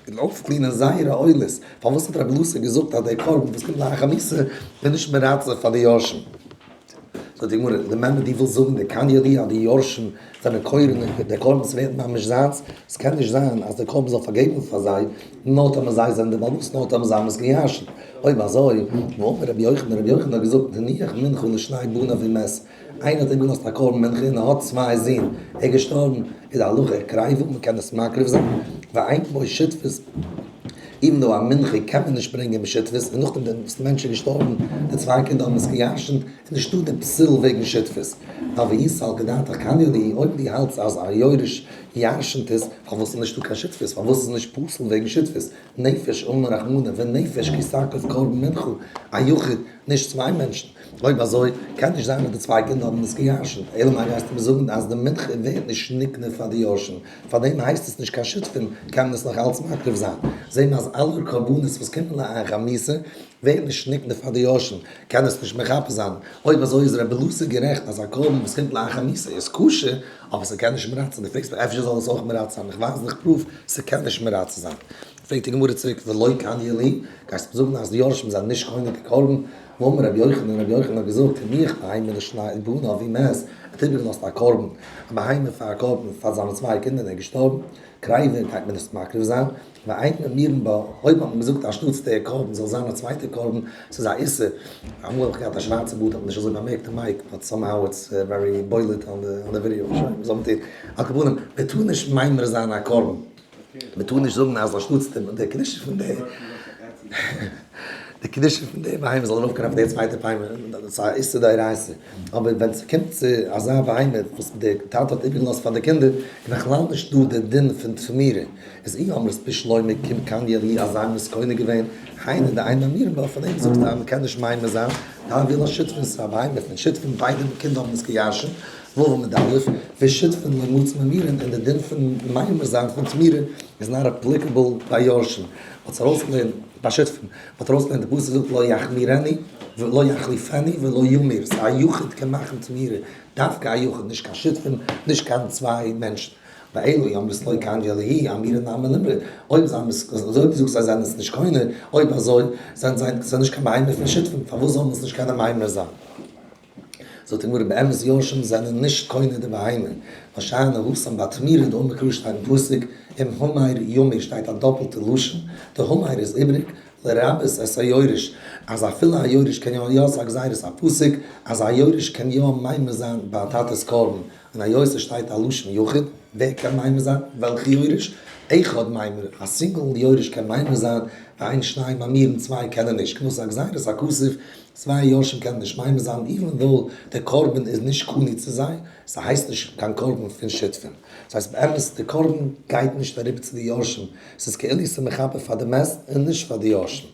און אויפ clean ען זייערע עולות, פארוואס האט רבי אלעזר געזאגט אז דער קרבן וואס קומט לאחר מיתה איז נישט מרצה פאר די יורשים? זאגט די גמרא, למימרא דו ווילסט זאגן דקניא להו אז די יורשים זענען קורא דער קרבן ס'ווערט ממש זיינס, ס'קען נישט זיין אז דער קרבן זאל פארגעבן פאר זיי נאר טאמער זיי זענען די בעל הבית נאר טאמער זיי האבן עס געירשנט, אויב אזוי, והאמר רבי יוחנן, רבי יוחנן האט געזאגט, הניח מנחה לשני בניו ומת, איינער האט איבערגעלאזט א קרבן מנחה און ער האט צוויי זין, ער איז געשטארבן, איז די הלכה קריבה, מען קען עס מקריב זיין, ואין בו שותפות, even though א מנחה קען מען נישט ברענגען בשותפות, און נאכדעם וואס די מענטש איז געשטארבן, די צוויי קינדער האבן עס געירשנט, איז נישטא די פסול וועגן שותפות. ווייל ואי סלקא דעתך קניא להו, אויב דו האלטסט אז א יורש ירשנט עס, פארוואס איז נישטא קיין שותפות, פארוואס איז נישט פסול וועגן שותפות? נפש אמר רחמנא ונפש כי תקריב קרבן מנחה, א יחיד, נישט צוויי מענטשן. אויב אזוי, קען נישט זיין אז די צוויי קינדער האבן עס געירשנט, אלא מאי גייסטו מיר זאגן אז די מנחה ווערט נישט נקנה פאר די יורשים, פארדעם הייסט עס נישט קיין שותפים, קען מען עס נאך אלץ מקריב זיין. זעהן מיר אז אלע קרבנות וואס קומען לאחר מיתה ווערן נישט נקנה פאר די יורשים, קען עס נישט מכפר זיין. אויב אזוי איז רבי אלעזר גערעכט אז א קרבן וואס קומט לאחר מיתה איז כשר, אבער ס'קען נישט מרצה זיין. דו פרעגסט מיר אפשר זאל עס אויך מרצה זיין, איך ווייז דיך proof ס'קען נישט מרצה זיין. פרעגט די גמרא צוריק ולא קניא להו, גייסט מיר זאגן אז די יורשים זענען נישט קונה די קרבן? והאמר רבי יוחנן, רבי יוחנן האט געזאגט, הניח בהמה לשני בניו ומת, ער האט איבערגעלאזט א קרבן, א בהמה פאר א קרבן פאר זיינע צוויי קינדער און ער איז געשטארבן, קריבה גייט מען עס מקריב זיין, ואין ממירין בה, אויב האט מען געזאגט אנשטאטס דער קרבן זאל זיין א צווייטער קרבן, ס'איז א איסור, אמאל האב איך געהאט א שווארצע בארד האט מען נישט אזוי באמערקט די mic, but somehow it's very בולט on the video, שוין, וואס זאל מען טון, על כל פנים, מען טאר נישט ממיר זיין א קרבן. מען טאר נישט זאגן אז אנשטאטס די קדושה פון די די קדושה פון די בהמה זאל ארויפגיין אויף די צווייטע בהמה, דאס איז א איסור דאורייתא, אבער ווען ס'קומט צו אזא בהמה וואס די טאטע האט איבערגעלאזט פאר די קינדער, איז בכלל נישט דא די דין פון תמורה, איז אי אמרת בשלמא כי קניא להו אז זיי האבן עס קונה געווען, היינו דאין ממירין בה, פאר דעם זאגסטו אז מען קען נישט ממיר זיין, דהויא לה שותפין, ס'איז א בהמה פון שותפין, ביידע קינדער האבן עס געירשנט, ו' עמוד א', ושותפין לא מצו ממירין און די דין פון ממיר זיין פון תמורה איז not applicable ביי יורשים, מ'האט עס ארויסגעלערנט ביי שותפין, מ'האט ארויסגעלערנט די פסוק זאגט לא יחמירנו ולא יחליפנו ולא ימיר, ס'איז א יחיד קען מאכן תמורה, דווקא א יחיד נישט קיין שותפין, נישט קיין צוויי מענטשן, ואלא אי אמרת לא קניא להו אמירה נמי לימרו, אויב זיי האבן עס, אזוי ווי דו זאגסט זיי זענען עס נישט קונה, אויב אזוי זענען זיי, ס'איז נישט קיין בהמה פון שותפין, פארוואס זאל מען עס נישט קענען ממיר זיין? זאגט די גמרא באמת יורשים זענען נישט קונה די בהמה, שאני התם ביי תמורה דאמר קרא שטייט אין פסוק אם המר ימיר שטייט א דאפלטע לשון, די המר איז איבריג, לרבות את היורש, אז אפילו א יורש קען יא, יא ס'איז א גזירת הפסוק אז א יורש קען יא ממיר זיין ביי א טאטע'ס קרבן, און היות עס שטייט א לשון יחיד, ווער קען ממיר זיין? וועלכע יורש? אחד ממיר, א סינגל יורש קען ממיר זיין, ואין שניים ממירין צוויי קענען נישט, כמו ס'איז א גזירת הכתוב צוויי יורשים קענען נישט ממיר זיין even though דער קרבן איז נישט קנוי צו זיי, ס'הייסט נישט קיין קרבן פון שותפים. ס'הייסט באמת די קרבן גייט נישט אריבער צו די יורשים, ס'איז כאילו ס'איז מכפר פאר די מת און נישט פאר די יורשים.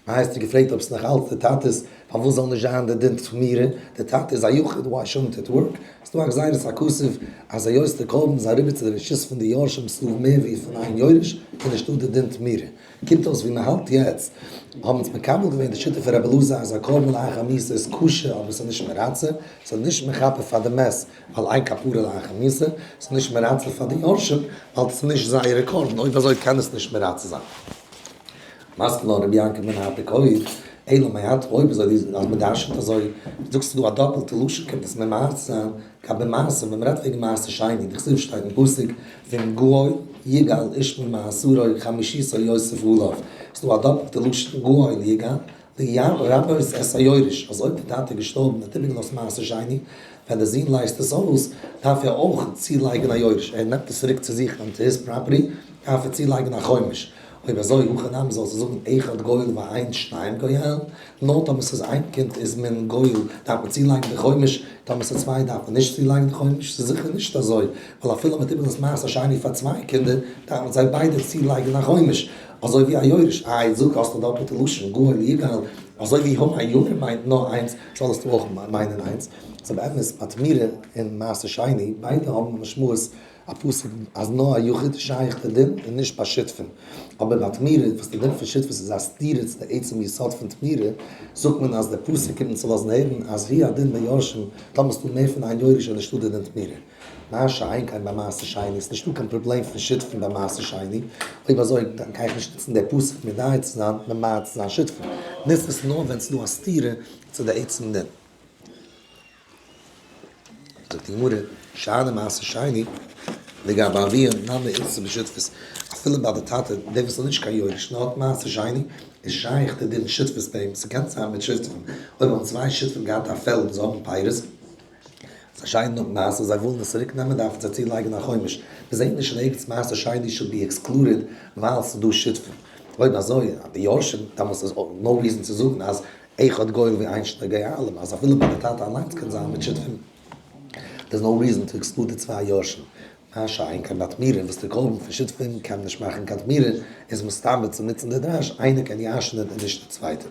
הייסט געפרעגט אויב ס'איז נאך אלץ די טאטע'ס, פארוואס זאל נישט זיין די דין תמורה, די טאטע איז א יחיד why shouldn't it work? ס'דא א גזירת הכתוב אז היות די קרבן איז אריבער צו די רשות פון די יורשים ס'דא מער ווי פון איין יורש איז נישטא די דין תמורה. קומט אויס ווי מען האלט יעצט, האבן אונז מקבל געווען די שיטה פון רבי אלעזר אז א קרבן לאחר מיתה איז כשר אבער ס'איז נישט מרצה, ס'איז נישט מכפר פאר די מת ווייל אין כפרה לאחר מיתה, ס'איז נישט מרצה פאר די יורשים ווייל ס'איז נישט זייערע קרבן, אויב אזוי קען עס נישט מרצה זיין. מתקיף לה רבי יעקב מן הפיקוד, אלא מעתה אויב אזוי ווי אז מען דרש'נט אזוי, זאגסטו דא א דאפעלטע לשון קומט עס ממעט זיין גבי מעשר ווען מען רעדט וועגן מעשר שני, דכתיב שטייט אין פסוק ואם גאל יגאל איש ממעשרו חמישיתו יוסיף עליו, איז דא א דאפעלטע לשון גאל יגאל לרבות את היורש, אז אויב די טאטע איז געשטארבן און האט איבערגעלאזט מעשר שני, ווען די זון לייזט עס אויס, דארף ער אויך צולייגן א יורש, ער נעמט עס צוריק צו זיך onto his property, דארף ער צולייגן א חומש. אויב אזוי הכי נמי זאלסטו זאגן אחד גואל ואין שניים גואל, נאר טאמער ס'איז איין קינד איז מען גואל דארף מען צולייגן די חומש, טאמער ס'איז צוויי דארף מען נישט צולייגן די חומש, ס'איז זיכער נישט אזוי, ווייל אפילו מ'האט איבערגעלאזט מעשר שני פאר צוויי קינדער דארף מען זיי ביידע צולייגן א חומש, אזוי ווי א יורש, איי זאג האסטו דאפלטע לשון גואל יגאל, אזוי ווי האבן א יאר מיינט נאר איינס זאלסטו אויך מיינען איינס, סאו באמת ביי תמורה און מעשר שני ביידע האבן א משמעות א פסוק אז נאר א יחיד איז שייך די דין און נישט ביי שותפים, אבער ביי תמורה וואס די דין פון שותפות איז א סתירה צו די עצם יסוד פון תמורה, זאגט מען אז די פסוק קומט אונז צו לאזן הערן אז הוא הדין ביורשים, טאמער ס'דא מער פון איין יורש איז נישטא די דין תמורה. מה שאין כן ביי מעשר שני איז נישטא קיין פראבלעם פון שותפים ביי מעשר שני, אויב אזוי דאן קען איך נישט נוצן די פסוק מדייק צו זיין ממעט צו זיין שותפים, נוץ עס נאר ווען ס'דא א סתירה צו די עצם דין. זאגט די גמרא, שאני מעשר שני, לגבי אביהן נמי איתתא בשותפות, אפילו ביי די טאטע, דער וואס איז נישט קיין יורש נאר האט מעשר שני, איז שייך די דין שותפות ביי אים, ס'קען זיין מיט שותפים, אויב האבן צוויי שותפים געהאט א פעלד און זיי האבן פירות, זיי שיידן אפ מעשר, זיי ווילן עס צוריק נעמען דארפן זיי צולייגן א חומש, מיר זעהן נישט אין ערגעץ מעשר שני should be excluded ווייל ס'איז דא שותפים, אויב אזוי אז די יורשים, דאמאלס איז no reason צו זאגן אז אחד גואל ואין שני גואלים, אז אפילו ביי די טאטע אליינס קען זיין מיט שותפים, there's no reason to exclude די צוויי יורשים, מה שאין כן ביי תמורה וואס די קרבן פון שותפים קען נישט מאכן קיין תמורה, איז מסתבר צו נוצן די דרש איינער קען ירש'נען און נישט די צווייטע.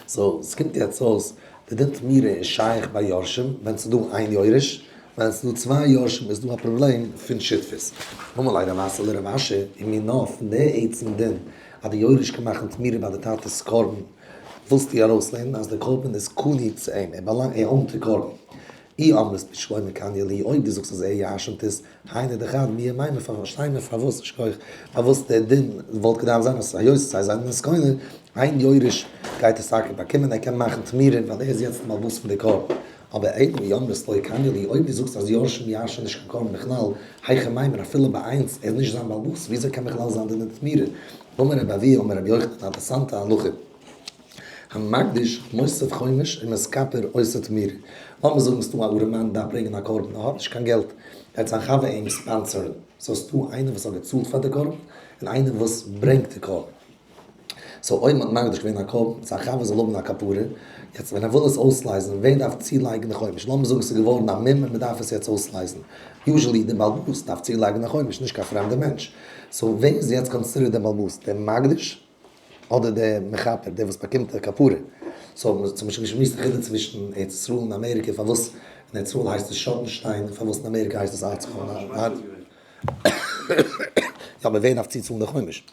so ס'קומט יעצט אויס די דין תמורה איז שייך ביי יורשים ווען ס'איז דא איין יורש, ווען ס'איז דא צוויי יורשים איז דא א פראבלעם פון שותפות. אמר ליה רב אסי לרב אשי, ומינה פון די עצם דין אז די יורש קען מאכן תמורה ביי די טאטע'ס קרבן, ווילסטו ארויסלערנען אז די קרבן איז קנוי צו אים, ער באלאנגט, ער own ט די קרבן. אי אמרת בשלמא קניא להו, אויב דו זאגסט אז ער ירשנ'ט עס, היינו דחד מיהא מימר פארשטיי מיר פארוואס, שכוח, פארוואס דער דין וואלט געדארפט זיין אז היות זיי זענען עס קונה, איין יורש גייט עס טאקע באקומען, ער קען מאכן תמורה ווייל ער איז יעצט די בעל הבית פון די קרבן. אבער אלא אי אמרת לא קניא להו, אויב דו זאגסט אז יורשים ירש'ן נישט קיין קרבן בכלל, היכי מימר אפילו ביי איינס, ער איז נישט זיין בעל הבית, וויאזוי קען בכלל זיין דין תמורה? אמר רבי אבהו אמר רבי יוחנן, א אינטערסאנטע הלכה. המקדיש מוסיף חומש ומתכפר עושה תמורה. לאמיר זאגן ס'דא א ארעמאן דארף ברענגען א קרבן ער האט נישט קיין געלט, גייט זיין חבר אים sponsor ן, so ס'דא איינער וואס האט געצאלט פאר די קרבן און איינער וואס ברענגט די קרבן. so אויב מ'האט מקדיש געווען א קרבן, זיין חבר זאל האבן א כפרה, יעצט ווען ער וויל עס אויסלייזן ווער דארף צולייגן די חומש? לאמיר זאגן ס'איז געווארן א מום און מ'דארף עס יעצט אויסלייזן, usually די בעל הבית דארף צולייגן די חומש נישט קיין פרעמדע מענטש, so ווער איז יעצט considered די בעל הבית? דער מקדיש? אדער דער מכפר, דער וואס באקומט די כפרה. so האט מען שוין געשמועסט די חילוק צווישן ארץ ישראל און אמעריקע, פארוואס אין ארץ ישראל הייסט עס שאטנשטיין און פארוואס אין אמעריקע הייסט עס ארטסקראל. יא, אבער ווער דארף צוצאלן די חומש?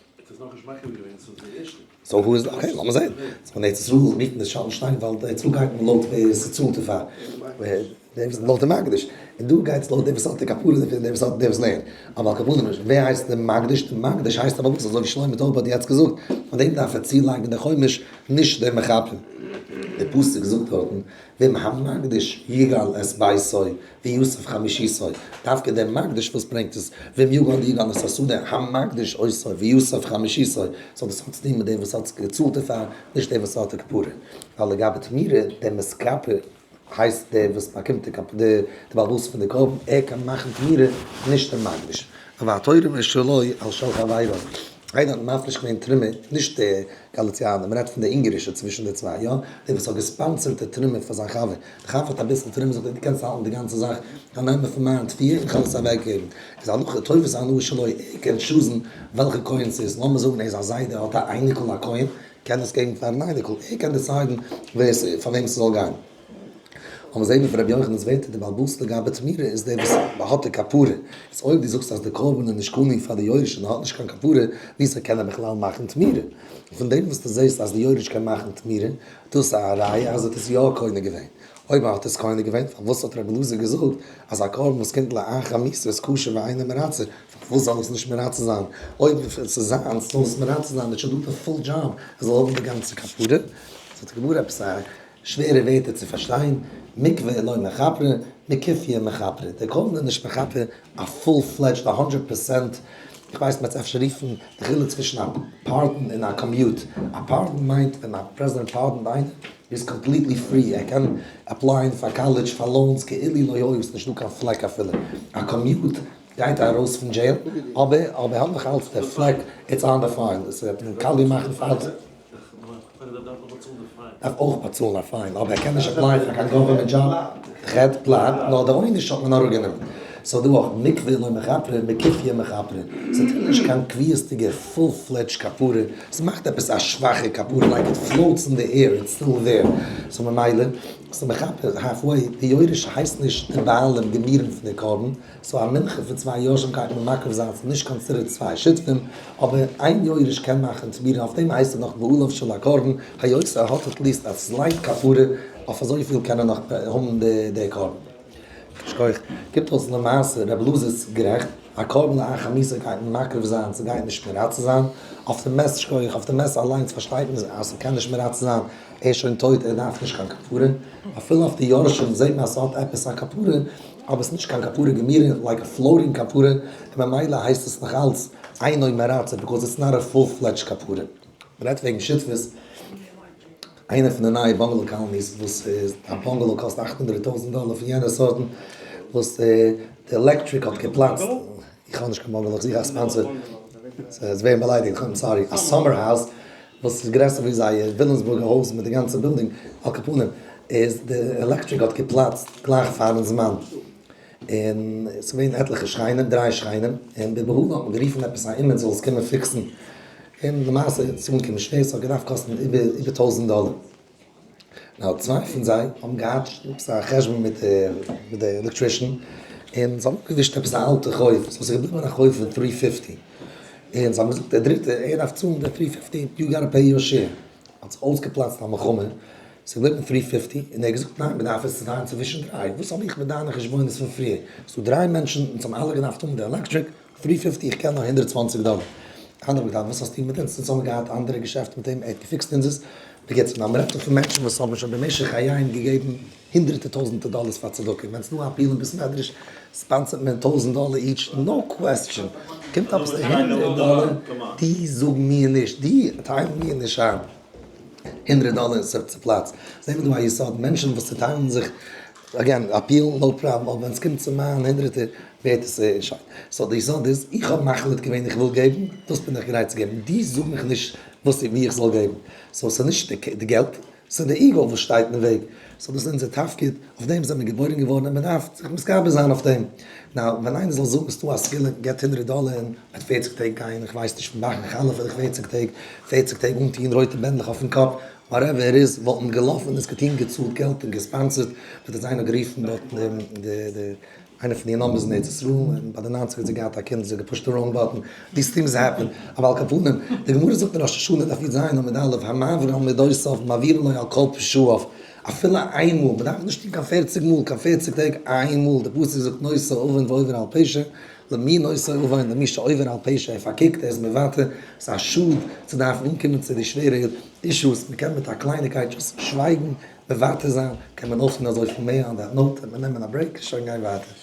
so who is, okay, לאמיר זען. so אין ארץ ישראל רופט מען עס שאטנשטיין ווייל אין ארץ ישראל גייט מען לויט ווער ס'צאלט דערפאר. דער וואס לויט די מקדיש, און דא גייט עס לויט דער וואס האט די כפרה דערפון, דער וואס האט דער וואס לערנט. אבער על כל פנים, ווער הייסט דער מקדיש? דער מקדיש הייסט א בעל הבית, אזוי ווי שלמה טויב האט יעצט געזאגט, פאר דעם דארף ער צולייגן די חומש, נישט דער מכפר. דער פסוק זאגט דארטן, ואם המקדיש יגאל את ביתו ויסף חמישיתו, דווקא דער מקדיש וואס ברענגט עס, ואם יגאל יגאל את השדה, המקדיש אותו ויסף חמישיתו, so דאס האט צוטון מיט דעם וואס האט געצאלט דערפאר, נישט דער וואס האט די כפרה. ווייל לגבי תמורה, דער מתכפר הייסט דער וואס באקומט די כפ די בעל הבית פון די קרבן, ער קען מאכן תמורה, נישט דער מקדיש. אבל התורם את שלו על של חברו. איינער האט מפריש געווען תרומה, נישט די גאליציאנער, מען רעדט פון די אונגערישע צווישן די צוויי, יא? דער וואס האט גע sponsor ט די תרומה פאר זיין חבר. די חבר האט אביסל תרומה, זאגט ער דו קענסט האלטן די גאנצע זאך, כ'וועל נעמען פון מיין תבואה און כ'וועל עס אוועקגעבן. איז הלכה טובת הנאה שלו, ער קען choose ן וועלכע כהן ס'איז, לאמיר זאגן ער איז א זיידע, ער האט א אייניקל א כהן, קען עס געבן פארן אייניקל, ער קען decide ן ווער עס פאר וועם ס'זאל גיין. אבער זעהן מיר פון רבי יוחנן'ס ווערטער די בעל הבית לגבי תמורה איז דער וואס האט די כפרה, איז אויב דו זאגסט אז די קרבן איז נישט קנוי פאר די יורש און ער האט נישט קיין כפרה, וויאזוי קען ער בכלל מאכן תמורה? און פון דעם וואס דו זעהסט אז די יורש קען מאכן תמורה, דאס איז א ראיה אז ער האט עס יא קונה געווען. אויב ער האט עס קונה געווען, פארוואס האט רבי אלעזר געזאגט אז א קרבן וואס קומט לאחר מיתה איז כשר ואינו מרצה, פארוואס זאל עס נישט מרצה זיין? אויב עס איז זיינס זאל עס מרצה זיין, איט should do the full job, ער זאל האבן די גאנצע כפרה. זאגט די גמרא עפעס א שווערע ווערטער צו פארשטיין, מקווה לא מכפרה, מכופיא מכפרה, דער קרבן איז נישט מכפר א full fledged א הונדרעט פערסענט, איך ווייס מ'וועט אפשר רופן די חילוק צווישן א pardon און א commute, א pardon מיינט ווען א פרעזידענט pardon ט איינעם איז completely free ער קען apply ען פאר קאלעדזש פאר loans כאילו לא היה ס'נישט דא קיין פלעק אפילו, א commute גייט ארויס פון jail אבער אבער האט נאך אלץ די פלעק it's on the file עס וועט קאליע מאכן פאר. דארף אויך באצאלן א fine אבער ער קען נישט apply ען פאר קיין government job, די חטא בלייבט נאר די עונש האט מען אראפגענומען, סאו דא אויך מקווה לא מכפרה מכופיא מכפרה, ס'טוט נישט קיין קביעות'דיגע full fledged כפרה, ס'מאכט עפעס א שוואכע כפרה like it floats in the air it's still there, so ממילא ס'מכפר half way, די יורש הייסט נישט די בעלים גמורים פון די קרבן, so א מנחה פון צוויי יורשים גייט מען מקריב זיין ס'איז נישט considered צוויי שותפים, אבער איין יורש קען מאכן תמורה אויף דעם הייסט ער נאך בעליו של הקרבן, היות ער האט at least א slight כפרה אויף אזויפיל קען ער נאך האבן די קרבן. שכוח. קומט אויס למעשה ר' אלעזר איז גערעכט, א קרבן לאחר מיתה גייט מען מקריב זיין ס'גייט נישט מרצה זיין, אויף די מת שכוח, אויף די מת אליינס פארשטייט מען אז ס'קען נישט מרצה זיין, ער איז שוין טויט ער דארף נישט קיין כפרה, אפילו אויף די יורשים זעט מען אז ס'האט עפעס א כפרה, אבער ס'נישט קיין כפרה גמורה, like א floating כפרה, און ממילא הייסט עס נאך אלץ אינו מרצה because it's not a full fledged כפרה. מ'רעדט וועגן שותפות, איינע פון די נייע bungalow colonies וואס איז א bungalow קאסט 800,000 דאלער פון יענע סארטן וואס די עלעקטריק האט געפלאצט, איך האב נישט קיין bungalow איך זוך א sponsor, ס'איז ווערן באליידיגט, I'm sorry, א summer house וואס איז גרעסער ווי זייער וויליאמסבורגער הויז מיט די גאנצע בילדינג, על כל פנים איז די עלעקטריק האט געפלאצט גלייך פארן זמן, און עס איז געווען עטליכע שכנים, דריי שכנים, און בבהלה האט מען גערופן עפעס א אומן זאל עס קומען fix ן, און למעשה איז עס אנגעקומען שווער, ס'האט געדארפט קאסטן איבער 1000 דאלער. נאר צוויי פון זיי האבן געהאט עפעס א חשבון מיט די electrician, און זיי האבן אפגעווישט עפעס א אלטע חוב, סאו ס'איז געבליבן א חוב פון three fifty, און זיי האבן געזאגט דער דריטער ער דארף צאלן די three fifty, you gotta pay your share, האט זיך אויסגעפלאצט א מלחמה, ס'איז געבליבן three fifty, און ער האט געזאגט ניין מ'דארף עס צוטיילן צווישן דריי, וואס האב איך מיט דיינע חשבונות פון פריער, ס'דא דריי מענטשן אונז האבן אלע געדארפט האבן די עלעקטריק, three fifty איך קען נאר 120 דאלער. אנדערע האבן געטענה'ט וואס האסטו מיט אונז, אונז האבן געהאט אנדערע געשעפטן מיט אים, ער האט גע fix ט אונזערס. בקיצור, נאר מ'רעדט דא פון מענטשן וואס האבן שוין במשך חייהם געגעבן הונדרעטער טויזענטער דאלערס פאר צדקה, ווען ס'דא א appeal אין בית מדרש sponsor ט מען טויזענט דאלער each, no question, קומט עפעס א הונדרעט דאלער, די זאג מיר נישט, די טייל מיר נישט איין הונדרעט דאלער און ס'צופלאצט. זעהן מיר דא א יסוד, מענטשן וואס צוטיילן זיך again, appeal, no problem, אבער ווען ס'קומט צו מיין הונדרעטער ווערט עס שוין. so די יסוד איז, איך האב מחליט געווען איך וויל געבן, דאס בין איך גרייט צו געבן, דו זאג מיך נישט וואס ווי איך זאל געבן. so ס'איז נישט די געלט, ס'איז די ego וואס שטייט אין וועג. so דאס איז אונזער תפקיד, אויף דעם זענען מיר געבוירן געווארן און מ'דארף זיך מתגבר זיין אויף דעם. now, ווען איינער זאל זאגן ס'דא א סגולה, געבט הונדרעט דאלער און וועט פערציג טעג גיין, איך ווייס נישט, מאכן חלה פאר די פערציג טעג, פערציג טעג אנטוהן רויטע בענדלעך אויפן קאפ, whatever it is, וואלט מען געלאפן און עס געטון, געצאלט געלט און גע sponsor ט, וואלט עס איינער גערופן דארט די די איינע פון די numbers אין ארץ ישראל, און ביי די ניינציג האט זי געהאט א קינד, זי האט גע push ט די wrong button, these things happen, אבל על כל פנים, די גמרא זאגט אין ראש השנה דף י"ז עמוד א', המעביר על מידותיו מעבירין לו על כל פשעיו, אפילו איין מאל, מען דארף נישט טון קיין פערציג מאל, קיין פערציג טעג, איין מאל, די פסוק זאגט נושא עוון ועובר על פשע, למי נושא עוון, למי שעובר על פשע, ער פארקוקט, ער איז מוותר, ס'איז א שאד צו דארפן אנקומען צו די שווערע אישוס, מ'קען מיט א קלייניקייט just שווייגן, מוותר זיין, קען מען אויפטון אזויפיל מער, on that note, וועט מען נעמען א break, שוין גיין ווייטער.